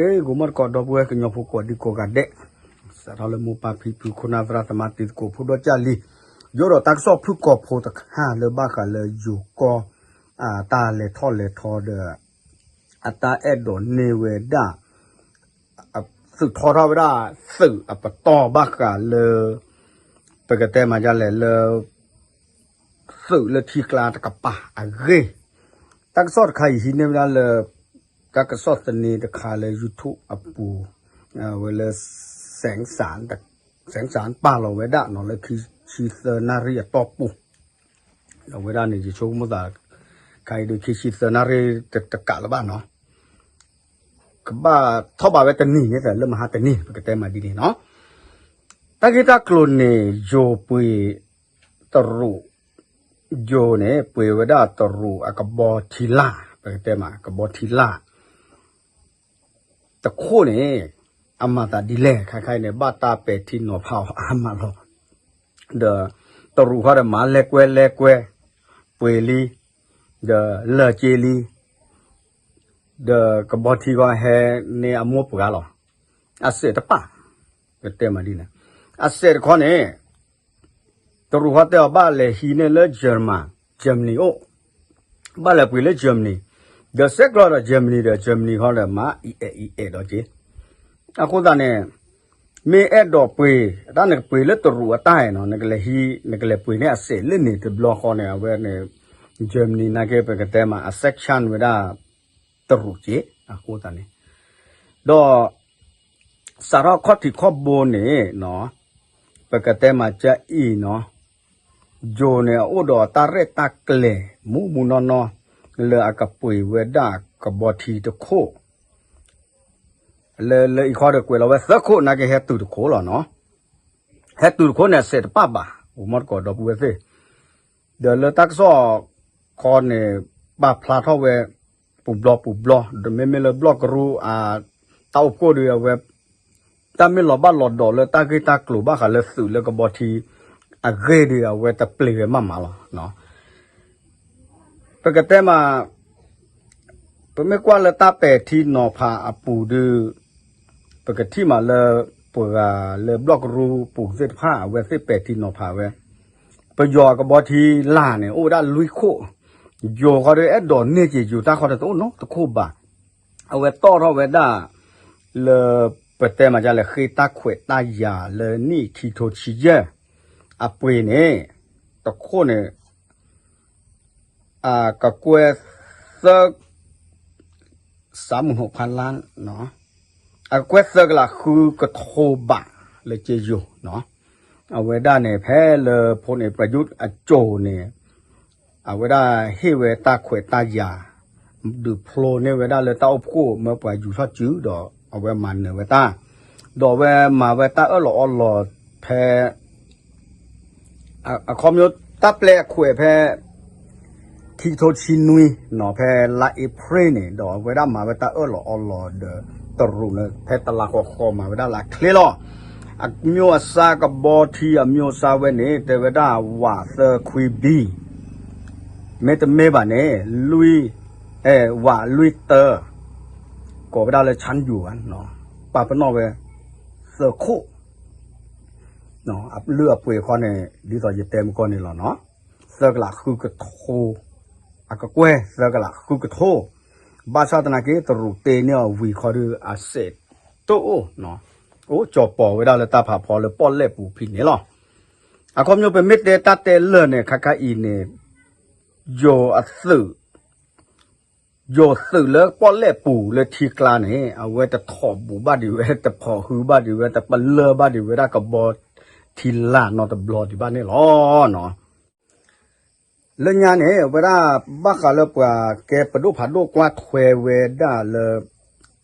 ဂ့ၤ ဂီၤမီၢ်တကိး ဒီပုၢ်ဝဲၢ်ကညီဖိကိးဒံကိးဂၤဒဲး, စးထီၣ်လၢမိၢ်ပၢ်ဖံဖု ခိၣ်နၢ်သရၣ်သမါ တံၤသကိးဖိဒီကၢ်လံ, ယအိၣ်ဒီးတၢ်ကစီၣ်ဖုၣ်ကိာ်ဖိတခါလၢဘၣ်ဃးလၢယိၤကီၢ် တၢ်လဲၤထီၣ်လဲၤထီဒီး အတၢ်အဲၣ်ဒိးန့ၢ်ဝဲဒၣ် သုးထီထီၣ်ဝဲဒၣ် သုးအပတီၢ်ဘၣ်ဃးလၢ ပကတဲမၤဒ်လဲၣ်လၢ သုးလၢထံကျါတကပၤအဂ့ၢ်, တၢ်ကစီၣ်တခါအံၤဟံးန့ၢ်ဝဲဒၣ်လၢ တၢ်ကစီၣ်သန့တခါလၢ YouTube အပူၤ, ဝဲလၢ စဲးစး ပာ်လီၤဝဲဒၣ်နီၤ လၢခံဆံသၢနၣ်ရံၣ်အတီၢ်ပူၤ, ဒီးဝဲဒၣ်န့ၣ် ယဆိကမိၣ်သး ခါအံၤဒီး ခံဆံသၢနၣ်ရံၣ်တကးလၢၤဘၣ်နီၤ, ကဘၣ်ထီၣ်ဘးဝဲတနံၤန့ၣ် လၢမဟါတနံၤ ပကတဲမၤဒ်န့ၣ်နီၤ, တၢ်ဂ့ၢ်တၢ်ကျိၤန့ၣ် ယိၤပှ့ၤ တရူး, ယိၤန့ၣ် ပှ့ၤဝဲဒၣ်တရူးအကဘီထံလာ်, ပကတဲမး ကဘီထံလာ် တခိၣ်န့ၣ် အမၤသးဒ်လဲၣ် ခါခါအံၤန့ၣ် ဘၣ်တၢ်ပဲာ်ထံနီၤဖးအီၤအါမးလီၤ, ဒီးတရူးဃီဒီးမၤလဲၤကွဲလဲၤကွဲ, ပှ့ၤလံ, ဒီးလၢာ်က့လံ, ဒီးကဘီထံဃီဟဲန့ၢ်အမိၢ်ပှၢ်လီၤ, အစဲးတပာ်, ပတဲမးဒ်န့ၣ်, အစဲးတခီန့ၣ် တရူးဃီတဲအီၤဘၣ်လဲၤဟံးန့ၢ်လၢ German, Germany အိၣ်, ဘၣ်လဲၤပှ့ၤလၢ Germany, ဒီးစဲးကျီဒီး Germany ဒီး Germany ဃီဒီး မၤအံၤအဲၣ်အံၤအဲၣ်ဒီးက့ၤ, အဃိသတးန့ၣ် မ့ၢ်အဲၣ်ဒိးပှ့ၤ တၢ်နကပှ့ၤလၢတရူးအတၢ်နီၤ နကလဲၤဟံး နကလဲၤပှ့ၤန့ၢ်အစဲးလၢန့ၣ်တဘျီဃီန့ၣ် အဝဲန့ၣ် Germany နာ်က့ ပကတဲမး အ sanction ဝဲဒၣ် တရူးက့ၤ အဃိသတးန့ၣ်, ဒီး စးထီၣ်ခီၣ်ထံးခီၣ်ဘိန့ၣ် ပကတဲမၤကၢအံၤနီၤ, ယိၤန့ၣ် အအိၣ်ဒီးတၢ်ရဲၣ်တၢ်ကျဲၤ မူးမူးနီၢ်နီၢ် လၢအကပှ့ၤဝဲဒၣ်ကဘီထံတခိၣ်, လၢ လၢအံၤခီဒီးကွဲးလီၤဝဲသၢခိၣ် နာ်က့ဟဲတုၤတခိၣ်လီၤနီၤ, ဟဲတုၤတခိၣ်န့ၣ် အစဲးတပာ်ဘၣ် ဂီၤမီၢ်တကိး ဒီပုၢ်ဝဲၢ်သ့ၣ်, ဒီးလၢတၢ်ကစီၣ်ခီန့ၣ် ပာ်ဖျါထီၣ်ဝဲ ပူၤဘျီပူၤဘျီ ဒီးမ့မ့ၢ်လၢဘျီၣ်ကရူၢ်အတၢ်အိၣ်ဖှိၣ်ဒီးအဝဲ တၢ်မ့ၢ်လီၤဘၣ်လီၤဒီးလၢတၢ်ဂ့ၢ်တၢ်ကျိၤဘၣ်ဃးလၢသုးလၢကဘီထံအဂ့ၢ်ဒီး အဝဲတပျ့ၤဝဲမးမးလီၤ. ပကတဲမး ပမ့ၢ်ကွၢ်လၢတၢ်ပဲာ်ထံနီၤဖးအပူၤဒီး ပကထံၣ်မးလၢ ပှၤဂၤလၢဘျီၣ်ကရူၢ်ပူၤသ့ၣ်တဖၣ် အဝဲသ့ၣ်ပဲာ်ထံနီၤဖးဝဲ ပယီၤအကဘီထံလာ်န့ၣ် အိၣ်ဝဲဒၣ်လွံၢ်ခိၣ်, ယိၤဃီဒီးအဲၣ်ဒိးန့ၢ်က့ၤယိၤတၢ်ဃီဒီးတအိၣ်နီတခိၣ်ဘၣ်. အဝဲတီၣ်ထီၣ်ဝဲဒၣ် လၢ ပတဲမၤဒ်လဲၣ် ဃ့တၢ်ခွဲးတၢ်ယာ်လၢနံၣ်ခံထိဆံယဲၢ် အပှ့ၤန့ၣ် တခိၣ်န့ၣ် အကကွဲၢ်သၢ စးမုၢ်နိးဖးလါ အကကွဲၢ်သၢကလးဃုကထိဘး လၢက့ယိၤနီၤ. အဝဲဒၣ်န့ၣ် ဖဲလၢဖိန့ၣ် ပယူၣ်အစိၤန့ၣ် အဝဲဒၣ်ဟ့ၣ်ဝဲတၢ်ခွဲးတၢ်ယာ် ဒုးဖျိန့ၢ်ဝဲဒၣ်လၢတၢ်အိၣ်ဖှိၣ်မၢပှၤယူၤထီၣ်စုဒီး အဝဲမၤနၢၤဝဲတၢ် ဒီးအဝဲမၤဝဲတၢ်အၢၣ်လီၤအီလီၤဖဲ အခီပညီ တၢ်ပျဲအခွဲးဖဲ ခံကထိဆံနွံနီၤ ဖဲလါအ့ဖြ့ၣ်န့ၣ် ဒီးအဝဲဒၣ်မၤဝဲတၢ်အၢၣ်လီၤအီလီၤဒီးတရူးလၢ ဖဲတလးဃီဃီမၤဝဲဒၣ်လၢအချ့လီၤ. အမျိုးအစား ကဘီထံ အမျိုးအစား ဝဲန့ၣ် တဲဝဲဒၣ် ဝးသၢခွံဘံ မ့တမ့ၢ်ဘၣ်န့ၣ် လွံၢ် ဝးလွံၢ်တၢ ကိးဝဲဒၣ်လၢ ဆၣ်ယူၤ ပာ်ပနီၣ်ဝဲ သၢခိၣ် လၢအပှ့ၤဃီန့ၣ် ဒ်သိးယတဲမုၢ်ကီၢ်န့ၣ်လီၤနီၤ. သၢကလးဃုကထိ အကကွဲၢ်သၢကလးဃုကထိ ဘၣ်ဆၣ်သနာ်က့ တရူးတ့န့ၢ်အဝံၤဃီဒီး အစဲးတအိၣ် အိၣ်ကၠီၤပီၤဝဲဒၣ်လၢတၢ်ဖးဖီလၢပီၣ်လဲၣ်ပူၤဖဲန့ၣ်လီၤ. အခီပညီ ပမ့ၢ်တဲတၢ်တဲလၢာ်န့ၣ် ခါခါအံၤန့ၣ် ယိၤအသုး ယိၤသုးလၢပီၣ်လဲၣ်ပူၤလၢထံကျါန့ၣ် အဝဲတထိးဘူးဘၣ်ဒံးဝဲ တဖိးဟုဘၣ်ဒံးဝဲ တပလၢၢ်ဘၣ်ဒံးဝဲတၢ်ကဘီထံလာ်နီတဘျီဒံးဘၣ်န့ၣ်လီၤ. လၢညါန့ၣ် အဝဲဒၣ်ဘၣ်ဃးလၢပှၤကဲပဒိၣ်ဖးဒိၣ်ကွၢ်ထွဲဝဲဒၣ်လၢ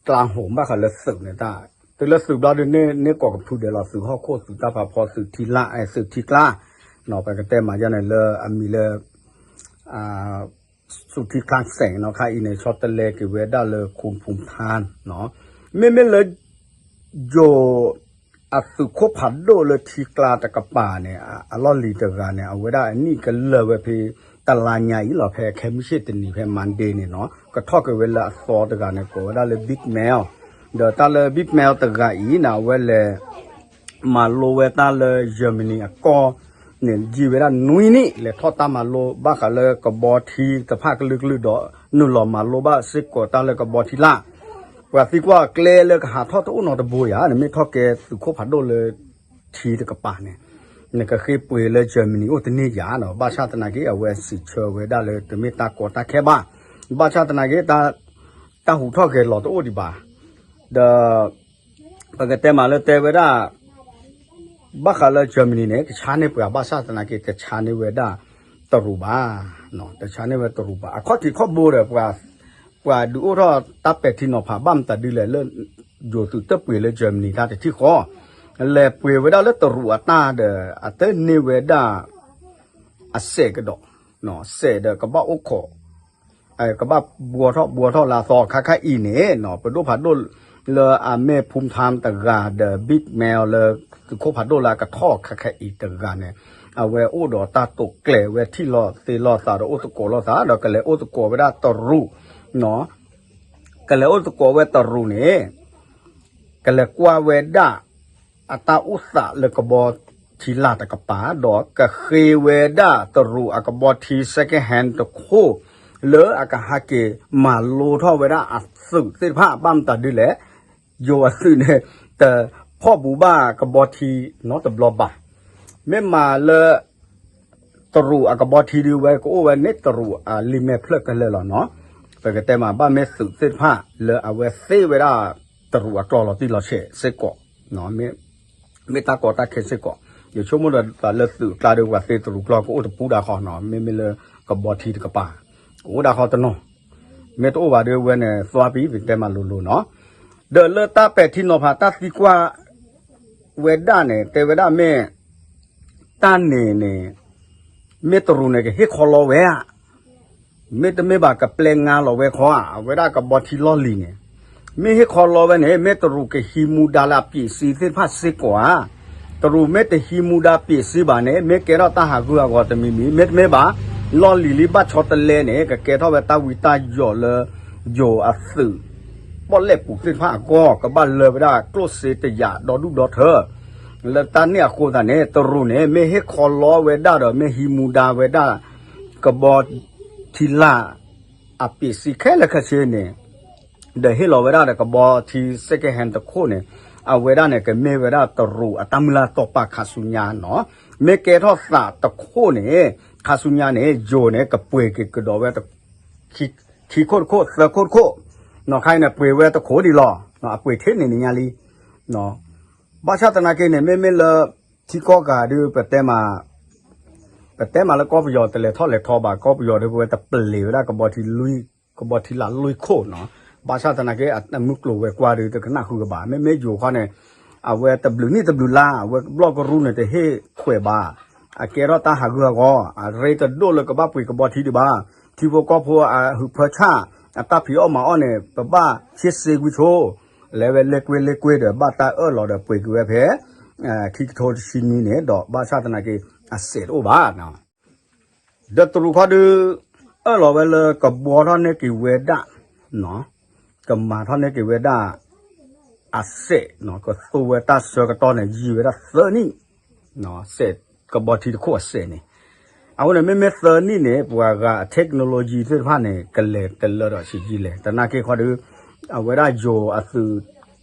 ကျါဟိၤ ဘၣ်ဃးလၢသုးန့ၣ်တၢ် တုၤလၢသုးဘျီဒီးန့ၢ်ကိးကဖုဒဲးလီၤ သုးဟီၣ်ခိၣ် သုးတၢ်ဖးဖီ သုးထံကျါ သုးထံကျါ ပကတဲမၤယါန့ၣ်လၢအမံၤလၢ သုးထံကျါစဲးနီၤ ခါအံၤန့ၣ် ဆီတလဲက့ၤဝဲဒၣ်လၢ ခိၣ်ဖူထါ မ့မ့ၢ်လၢ ယိၤ အသုးခိၣ်ဖးဒိၣ်လၢထံကျါတကပၤန့ၣ် အလီၢ်လံၤတဂၤန့ၣ် အဝဲဒၣ်အနံၣ်ကလၢာ်ဝဲဖဲ တလါညါအံၤလီၤ ဖဲခဲမုၢ်ဆ့ၣ်တနံၤ ဖဲ Monday န့ၣ်နီၤ ကထီၣ်က့ၤဝဲလၢအသီတဂၤန့ၣ် ကိးဝဲဒၣ်လၢ Big Mel ဒီးတၢ်လၢ Big Mel တဂၤအံၤန့ၣ် အဝဲလဲၤ မၤလိဝဲတၢ်လၢ Germany အကီၢ်န့ၣ် ယံာ်ဝဲဒၣ်နွံနံၣ် လဲၤထီၣ်တၢ်မၤလိ ဘၣ်ဃးလၢကဘီထံတဖၣ်ကလုာ်ကလုာ်ဒီး နုာ်လီၤမၤလိဘၣ်စ့ၢ်ကီးတၢ်လၢကဘီထံလာ်. ပှၤသံကွၢ်ကျဲလၢကဟးထီၣ်တအိၣ်နီတဘိဧါန့ၣ် မ့ၢ်ထီၣ်ကဲသုးခိၣ်ဖးဒိၣ်လၢ ထံတကပၤန့ၣ် နကဃ့ပှ့ၤလၢ Germany အိၣ်တန့ၢ်ဧါနီၤ. ဘၣ်ဆၣ်သနာ်က့ အဝဲစံးဆၢဝဲဒၣ်လၢတမ့ၢ်တၢ်ကီတၢ်ခဲဘၣ်. ဘၣ်ဆၣ်သနာ်က့ တၢ်ဟူးထီၣ်ဂဲၤလီၤတအိၣ်ဒံးဘၣ်. ဒီး ပကတဲမးလၢတဲဝဲဒၣ် ဘၣ်ဃးလၢ Germany န့ၣ် တဆါန့ၢ်ပှၤ ဘၣ်ဆၣ်သနာ်က့ တဆါန့ၢ်ဝဲဒၣ်တရူးဘၣ်, တဆါန့ၢ်ဝဲတရူးဘၣ်. အခီၣ်ထံးခီၣ်ဘိဒီး ပှၤဒုးအိၣ်ထီၣ်တၢ်ပဲာ်ထံနီၤဖးဘၣ်မတၤဒ်လဲၣ်လၢ ယိၤသုးတပှ့ၤလၢ Germany တၢ်တထံၣ်ဃီ, လဲၤပှ့ၤဝဲဒၣ်လၢတရူးအတၢ်ဒီး အတန့ၢ်ဝဲဒၣ် အစဲးကဒီး, စဲးဒီးကဘၣ်အိၣ်ခိး ကဘၣ်ဘှီထီၣ်ဘှီထီၣ်လၢအသီခါခါအံၤန့ၣ်နီၤ ပဒိၣ်ဖးဒိၣ်လၢအမ့ၢ် ဖူထါတဂၤဒီး Big Mel လၢသုးခိၣ်ဖးဒိၣ်လၢအကထီၣ်ခါခါအံၤတဂၤန့ၣ် အဝဲအိၣ်ဒီးတၢ်တိာ်ကျဲၤဝဲထံၣ်လိာ်သ့လိာ်သးဒီးအိၣ်သကိးလိာ်သး ဒီးကလဲၤအိၣ်သကိးဝဲဒၣ်တရူး ကလဲၤအိၣ်သကိးဝဲတရူးန့ၣ် ကလဲၤကွၢ်ဝဲဒၣ် အတၢ်အိၣ်သးလၢကဘီထံလာ်တကပၤ ဒီးကဃ့ဝဲဒၣ်တရူးအကဘီထံ second hand တခိၣ် လၢအကဟဲက့ၤမၤလိထီၣ်ဝဲဒၣ်အသုးသ့ၣ်တဖၣ် ဘၣ်မတၤဒ်လဲၣ် ယိၤအသုးန့ၣ် တဖီၣ်ဘူးဘၣ်ကဘီထံနီတဘျီဘၣ်. မ့ၢ်မၤလၢ တရူးအကဘီထံဒုးဝဲ ကအိၣ်ဝဲန့ၣ်တရူးအလံာ်မဲာ်ဖျၢၣ်ခဲလၢာ်လီၤနီၤ. ပကတဲမး ဘၣ်မ့ၢ်သုးသ့ၣ်တဖၣ်လၢအဝဲသ့ဝဲဒၣ်တရူးအကျီၢ်လီၤတံၢ်လီၤဆဲးစ့ၢ်ကီး, မ့ၢ်တၢ်ကီတၢ်ခဲစ့ၢ်ကီး, ယဆိကမိၣ်ဒီးသးလၢသုးအကျါဒီး ပှၤသ့တရူးကျီၢ်ကအိၣ်တပူၤဒၣ်ဃီနီၤ, မ့မ့ၢ်လၢကဘီထံတကပၤ ကအိၣ်ဒၣ်ဃီတနီၤ, မ့ၢ်တအိၣ်ဘၣ်ဒီးဝဲန့ၣ် သွါပံၤ ပတဲမးလိၤလိၤနီၤ. ဒီးလၢတၢ်ပဲာ်ထံနီၤဖးတၢ်သံကွၢ် ဝဲဒၣ်န့ၣ် တဲဝဲဒၣ်မ့ၢ် တၢ်န့ၣ်န့ၣ် မ့ၢ်တရူးန့ၣ်ကဟ့ၣ်ခီလီဝဲဧါ, မ့တမ့ၢ်ဘၣ်ကပျဲငါလီၤဝဲခီဧါ, အဝဲဒၣ်ကဘီထံလီၢ်လံၤန့ၣ် မ့ၢ်ဟ့ၣ်ခီလီဝဲန့ၣ် မ့ၢ်တရူးကဟံးမူဒါလၢအပၠ့ၣ်စ့သ့ၣ်တဖၣ်စ့ၢ်ကီးဧါ. တရူးမ့ၢ်တဟံးမူဒါပၠ့ၣ်စ့ဘၣ်န့ၣ် မ့ၢ်ကဲထီၣ်တၢ်ဟးဂူာ်ဟးဂီၤတမံၤမံၤ, မ့တမ့ၢ်ဘၣ် လီၢ်လံၤလံဘၣ်ဆီတလဲန့ၣ် ကကဲထီၣ်ဝဲတၢ်ဝံတၢ်ယိးလၢ ယိၤအသုး ပီၣ်လဲၣ်ပူၤသ့ၣ်တဖၣ်အဂီၢ် ကဘၣ်လၢဝဲဒၣ်ကျိၣ်စ့တယာ်ဒီဒူၣ်ဒီထၢ လၢတၢ်န့ၣ်အဃိသတးန့ၣ် တရူးန့ၣ် မ့ၢ်ဟ့ၣ်ခီလီဝဲဒၣ်ဒီး မ့ၢ်ဟံးမူဒါဝဲဒၣ် ကဘီထံလာ် အပၠ့ၣ်စ့ခဲလၢာ်ခဲဆ့န့ၣ် ဒီးဟ့ၣ်လီၤဝဲဒၣ်ဒီးကဘီထံ second hand တခိၣ်န့ၣ် အဝဲဒၣ်န့ၣ် ကမ့ၢ်ဝဲဒၣ်တရူးအတၢ်မုၢ်လၢ်တီၢ်ပာ်ခါဆူညါနီၤ. မ့ၢ်ကဲထီၣ်သးတခိၣ်န့ၣ် ခါဆူညါန့ၣ် ယိၤန့ၣ် ကပှ့ၤက့ၤကဒီးဝဲ ခံခိၣ်တခိၣ် သၢခိၣ်တခိၣ်, နီၢ်ခါအံၤန့ၣ် ပှ့ၤဝဲတခိၣ်ဒံးလီၤ. အပှ့ၤထဲန့ၣ်န့ၣ်ညါလံ. ဘၣ်ဆၣ်သနာ်က့န့ၣ် မ့မ့ၢ်လၢ ထံကီၢ်ဂၤဒုး ပတဲမးလၢကီၢ်ပယီၤတလဲၤထီၣ်လဲၤထီဘၣ်, ကီၢ်ပယီၤဒုး ပဝဲတပျ့ၤဝဲဒၣ် ကဘီထံလၢလွံၢ်ခိၣ်နီၤ. ဘၣ်ဆၣ်သနာ်က့ အမုၢ်ကျိၤဝဲၤကွာ်ဒုး တကနၣ်ဃုကဘၣ်, မ့မ့ၢ်ယိၤခီန့ၣ် အဝဲတဘျုးနံၣ်တဘျုးလါ အဝဲဘျီၣ်ကရူၢ်န့ၣ် တဟ့ၣ်ခွဲးဘၣ်. အကဲထီၣ်တၢ်ဟးဂူာ်ဟးဂီၤ အရ့တဒိၣ်လၢကဘၣ်ပှ့ၤကဘီထံဒံးဘၣ်. ထံဖိကီၢ်ဖိအဟုးဖၢဆၣ် အတၢ်ဖံးအီၣ်မၤအီၣ်န့ၣ် ပဘၣ်ဆ့စ့ကွံာ်ဆိ လဲၤဝဲလဲၤကွ့လဲၤကွ့ဒီး ဘၣ်တၢ်အၢၣ်လီၤဒီးပှ့ၤက့ၤဝဲဖဲ ခံကထိတဆံနွံန့ၣ်ဒီး ဘၣ်ဆၣ်သနာ်က့ အစဲးတအိၣ်ဘၣ်. ဒီးတရူးခီဒုး အၢၣ်လီၤဝဲလၢကဘှီထီၣ်န့ၢ်က့ၤဝဲဒၣ် ကမၤထီၣ်န့ၢ်က့ၤဝဲဒၣ် အစဲး ကသိဝဲတၢ်ဆၢကတီၢ်န့ၣ် ယံာ်ဝဲဒၣ်သၢနံၣ် စဲးကဘီထံတခိၣ်အစဲးန့ၣ်. အဃိန့ၣ် မ့မ့ၢ်သၢနံၣ်န့ၣ် ပှၤဂၤအ technology သ့ၣ်တဖၣ်န့ၣ် ကလဲၤတလၢဒီးဆံးကံလဲၣ်. သနာ်က့ခီဒုး အဝဲဒၣ်ယိၤအသုး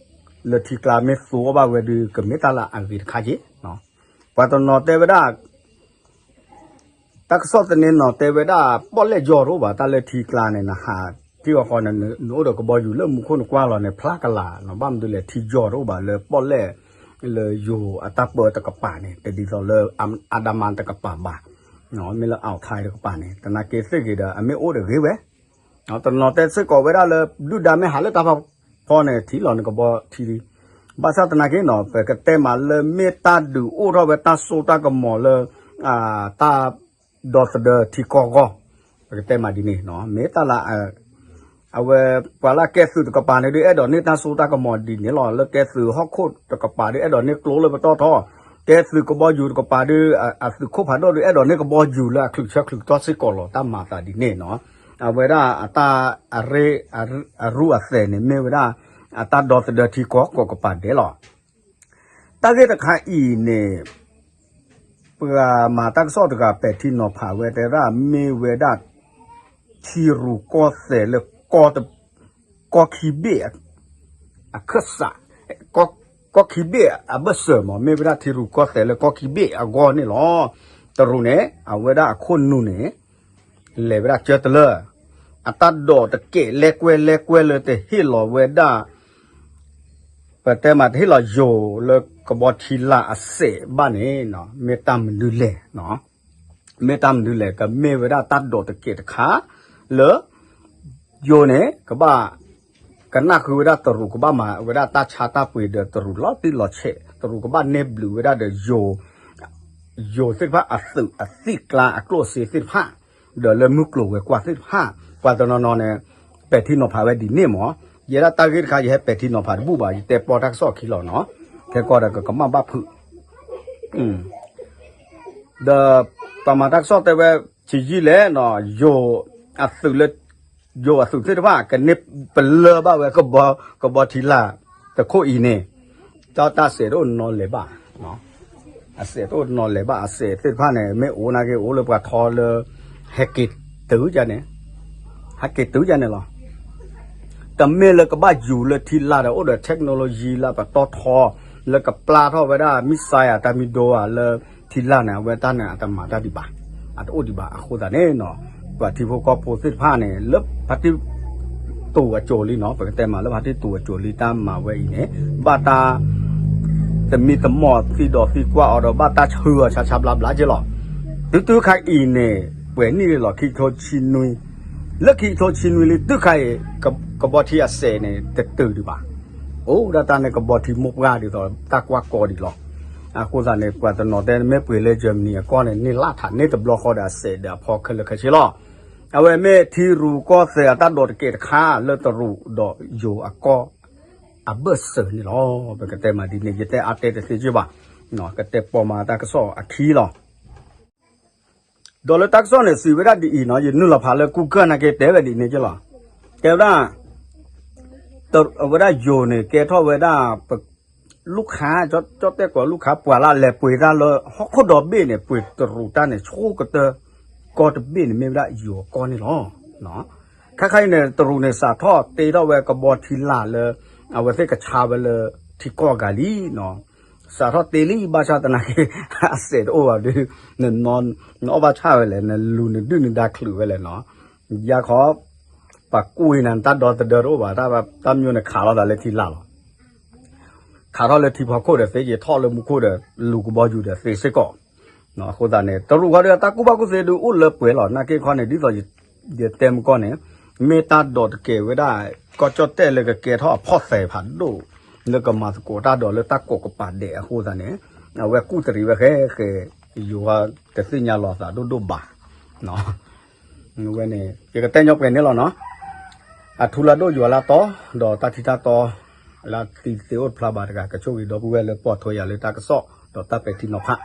လၢထံကျါမ့ၢ်သိအီၣ်ဘၣ်ဝဲဒုး ကမ့ၢ်တၢ်လၢအဂ့ၤတခါက့. ပှၤတနီၤတဲဝဲဒၣ် တၢ်ကစီၣ်သန့နီၤတဲဝဲဒၣ် ပီၣ်လဲၣ်ယီၢ်တအိၣ်ဘၣ် တၢ်လၢထံကျါန့ၣ် နဟးထံၣ်အီၤဃီန့ၣ် နအိၣ်ဒီးကဘီယူၤလၢမူခိၣ်နကွၢ်လီၤန့ၣ် ဖျါကလာ်နီၤ ဘၣ်မနုၤလဲၣ် ထံယီၢ်တအိၣ်ဘၣ်လၢပီၣ်လဲၣ် လၢယိၤအတၢ်ပၢတကပၤန့ၣ် တဒ်သိးလၢ အဒမါတကပၤဘၣ် မ့ၢ်လၢ အီထါ တကပၤန့ၣ် သနာ်က့သ့ၣ်ဂ့ၤဒီး အမ့ၢ်အိၣ်ဒီးဂ့ၤဝဲ တနီၤတဲစ့ၢ်ကီးဝဲဒၣ်လၢ ဒုၣ်ဒါမ့ၢ်ဟးလၢတၢ်ဖီဖီန့ၣ် ထံၣ်လီၤန့ၣ်ကဘီထံလံ. ဘၣ်ဆၣ်သနာ်က့နီၤ ပကတဲမးလၢမ့ၢ်တၢ်ဒုးအိၣ်ထီၣ်ဝဲတၢ်စိတၢ်ကမီၤလၢ တၢ်ဒီသဒၢထံကီၢ်အဂီၢ် ပကတဲမးဒ်န့ၣ် မ့ၢ်တၢ်လၢ အဝဲ ပှၤလၢကဲသုးတကပၤန့ၣ်ဒုး အဲၣ်ဒိးန့ၢ်တၢ်စိတၢ်ကမီၤဒ်န့ၣ်လီၤ. လၢကဲသုးဟီၣ်ခိၣ်တကပၤဒုး အဲၣ်ဒိးန့ၢ်ကျိလၢပတီၢ်ထီၣ်, ကဲသုးကဘီယူၤတကပၤဒုး အသုးခိၣ်ဖးဒိၣ်ဒုး အဲၣ်ဒိးန့ၢ်ကဘီယူၤလၢအချုးဆၢချုးကတီၢ်စ့ၢ်ကီးလီၤ. တၢ်မၤသးဒ်န့ၣ်နီၤ အဝဲဒၣ်အတၢ်အရ့ အရူအသဲးန့ၣ် မ့ၢ်ဝဲဒၣ် အတၢ်ဒီသဒၢထံကီၢ်ကိးကပၤဒဲးလီၤ. တၢ်ဂ့ၢ်တခါအံၤန့ၣ် ပှၤမၤတၢ်ကစီၣ်တဂၤပဲာ်ထံနီၤဖးဝဲတဲဒၣ် မ့ၢ်ဝဲဒၣ် ထံရူၢ်ကီၢ်သဲးလၢ ကီၢ်ခံဘ့ၣ် အခၢၣ်စး, ကီၢ်ခံဘ့ၣ်အဘၢၣ်စၢၤမး မ့ၢ်ဝဲဒၣ်ထံရူၢ်ကီၢ်သဲးလၢကီၢ်ခံဘ့ၣ်အဂီၢ်န့ၣ်လီၤ. တရူးန့ၣ် အဝဲဒၣ်အခိၣ်နူာ်န့ၣ် လဲၤဝဲဒၣ်ကၢတလၢ အတၢ်ဒိးတကဲးလဲကွဲလဲကွဲလၢတဟ့ၣ်လီၤဝဲဒၣ် ပတဲမးတဟ့ၣ်လီၤယိၤလၢကဘီထံလာ်အစဲးဘၣ်န့ၣ် မ့ၢ်တၢ်မနုၤလဲၣ်, မ့ၢ်တၢ်မနုၤလဲၣ် ကမ့ၢ်ဝဲဒၣ်တၢ်ဒိးတကဲးတခါ လၢ ယိၤန့ၣ် ကဘၣ် ကနၣ်ဃုာ်ဝဲဒၣ်တရူးကဘၣ်မၤဝဲဒၣ်တၢ်ဆါတၢ်ပှ့ၤဒီးတရူးလီၤတံၢ်လီၤဆဲး တရူးကဘၣ်နဲၣ်ဘျုးဝဲဒၣ်ဒီး ယိၤသ့ၣ်တဖၣ်အသုးအသံၣ်ကျါအကျိၣ်အစ့သ့ၣ်တဖၣ် ဒီးလၢမုၢ်ကျိၤဝဲၤကွာ်သ့ၣ်တဖၣ် ပှၤတနီၤနီၤန့ၣ် ပဲာ်ထံနီၤဖးဝဲဒ်န့ၣ်မး ယဲဒၣ်တၢ်ဂ့ၢ်တခါ ယဟဲပဲာ်ထံနီၤဖးတဘူၣ်ဘၣ် ယတဲပီတၢ်ကစီၣ်အခံလီၤနီၤ ခဲကီၢ်ဒီးကကမၣ်ဘၣ်ဖုး ဒီးပှၤမၤတၢ်ကစီၣ်တဲဝဲ ဆံးယံာ်လဲၣ်နီၤ ယိၤအသုးလၢ ယိၤအသုးသ့ၣ်တဖၣ် ကန့ၢ်ပလၢၢ်ဘၣ်ဝဲ ကဘီထံလာ်တခိၣ်အံၤန့ၣ် တၢ်တၢ်စဲးတအိၣ်နီလဲၤဘၣ် အစဲးတအိၣ်နီလဲၤဘၣ် အစဲးသ့ၣ်တဖၣ်န့ၣ် မ့ၢ်အိၣ်နာ်က့ အိၣ်လၢပှၤထီလၢ ဟဲက့ၤတုၤန့ၣ် ဟဲက့ၤတုၤန့ၣ်လီၤ တမ့ၢ်လၢကဘၣ်ယူၤလၢထံလာ်ဒီး အိၣ်ဒီး technology လၢပတီၢ်ထီ လၢကပျၢ်ထီၣ်ဝဲဒၣ် missile တၢ်မံၤဒိၣ်ဧါ လၢထံလာ်န့ၣ် အဝဲတၢ်န့ၣ် အတမၤတၢ်ဒံးဘၣ် အတအိၣ်ဒံးဘၣ် အဃိသတးန့ၣ်နီၤ ပှၤထံဖိကီၢ်ဖိသ့ၣ်တဖၣ်န့ၣ် လၢဖါတံၢ်တူာ်အစိၤလံနီၤ ပကတဲမးလၢဖါတံၢ်တူာ်အစိၤလံ တၢ်မၤဝဲအံၤန့ၣ် ဘၣ်တၢ် သမံသမိးသံဒီးသံကွၢ်အီၤဒီး ဘၣ်တၢ်ဆှၢအီၤဆါဆါဘျါဘျါက့လီၤ. တုၤတုၤခါအံၤန့ၣ် ပှဲၤနံၣ်လံလီၤ ခံကထိဆံနွံ လၢခံကထိဆံနွံလံ တုၤခါအံၤ ကဘီထံအစဲးန့ၣ် တတုၤဒံးဘၣ်. အိၣ်ဒၣ်တၢ်န့ၣ် ကဘီထံမိၢ်ပှၢ်ဒ်သိး တၢ်ကွၢ်ကီဒံးလီၤ. အဃိသတးန့ၣ် ပှၤတနီၤတဲ မ့ၢ်ပှ့ၤလၢ Germany အကီၢ်န့ၣ် န့ၢ်လၢထးန့ၢ်တဘျီဃီဒီးအစဲးဒီးအဖီခဲလၢာ်ခဲဆ့လီၤ. အဝဲမ့ၢ်ထံရူၢ်ကီၢ်သဲးအတၢ်ဒိးတကဲးတခါ လၢတရူးဒီးယိၤအကီၢ် အဘၢၣ်စၢၤန့ၣ်လီၤ. ပကတဲမးဒ်န့ၣ် ယတဲအါတဲတသ့က့ဘၣ်, ကတဲပိာ်မၤတၢ်ကစီၣ်အခံလီၤ. ဒီးလၢတၢ်ကစီၣ်န့ၣ် စံးဝဲဒၣ်ဒ်အံၤနီၤ, ယနုာ်လီၤဖးလၢ Google နာ်က့ တဲဝဲဒ်န့ၣ်က့လီၤ. တဲဝဲဒၣ် အဝဲဒၣ်ယိၤန့ၣ် ကဲထီၣ်ဝဲဒၣ် လူၢ်ခး ကၠီၣ်တဲၣ်ကီးလူၢ်ခး ပှၤလၢအလဲၤပှ့ၤတၢ်လၢဟီၣ်ခိၣ်ဒီဘ့ၣ်န့ၣ် ပှ့ၤတရူးတၢ်န့ၣ် ဆိကတၢၢ် ကီၢ်တဘ့ၣ်န့ၣ် မ့ၢ်ဝဲဒၣ်ယိၤအကီၢ်န့ၣ်လီၤ. ခါခါအံၤန့ၣ် တရူးန့ၣ် စးထီၣ်တ့ထီၣ်ဝဲကဘီထံလာ်လၢ အဝဲသ့ၣ်ကဆါဝဲလၢထံကီၢ်အဂၤလံနီၤ. စးထီၣ်တ့လံ ဘၣ်ဆၣ်သနာ်က့ အစဲးတအိၣ်ဘၣ်ဒီး နအီၣ်ဘၣ်ဆၣ်ဝဲလဲၣ်, နလူၤနဒုၣ်နဒါချုးဝဲလဲၣ်နီၤ. ယါခီ ပှၤကူၣ်အံၤနၤ တၢ်ဒီသဒၢတအိၣ်ဘၣ်, တၢ်မညိန့ၣ်ခးလိာ်သးလၢထံလာ်လီၤ. ခးထီၣ်လၢထံဖီခိၣ်ဒီးသ့, ယထီၣ်လၢမူခိၣ်ဒီး လူၤကဘီယူၤဒီးသ့စ့ၢ်ကီး. အဃိသတးန့ၣ် တရူးဃီဒီး တၢ်ကူၣ်ဘၣ်ကူၣ်သ့ဒုးအိၣ်လၢပှဲၤလီၤ. နာ်က့ခီန့ၣ် ဒ်သိးယတဲမကီၢ်န့ၣ် မ့ၢ်တၢ်ဒိးတကဲးဝဲဒၣ် ကီၢ်ကၠီၣ်တဲၣ်လၢကကဲထီၣ်အဖီၣ်သဲးဖးဒိၣ် လၢကမၤသကိးတၢ်ဒီးလၢတၢ်ကိးကပၤဒဲးအဃိသတးန့ၣ် အဝဲကူၣ်တရံးဝဲဃဲဃဲ ယိၤတသ့ၣ်ညါလီၤသးဒိၣ်ဒိၣ်ဘၣ်. ဝဲန့ၣ် ယကတဲညီပှဲၤန့ၣ်လီၤနီၤ. အထူလၢဒိၣ်ယွၤလၢတီ ဒီးတၢ်ထံတၢ်တီ လၢသံသ့အိၣ်တဖျါဘၣ်တဂၤ ကဆိၣ်ဂ့ၤဒီပုၢ်ဝဲၢ်လၢပိာ်ထွဲယၤလၢတၢ်ကစီၣ် ဒီးတၢ်ပဲာ်ထံနီၤဖး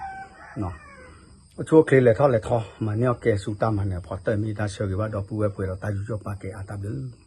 အိၣ်ဆူၣ်အိၣ်ချ့လဲၤထီၣ်လဲၤထီ မၤန့ၢ်အီၣ်ကဲဆူတၢ်မၤနၢၤအဖီတၢၢ် မ့ၢ်တၢ်ဆၢဂ့ၤဘၣ်ဒီပုၢ်ဝဲၢ်ပှဲၤဒီးတၢ်ယူးယီၣ်ပာ်ကဲအါတၢ်ဘျုး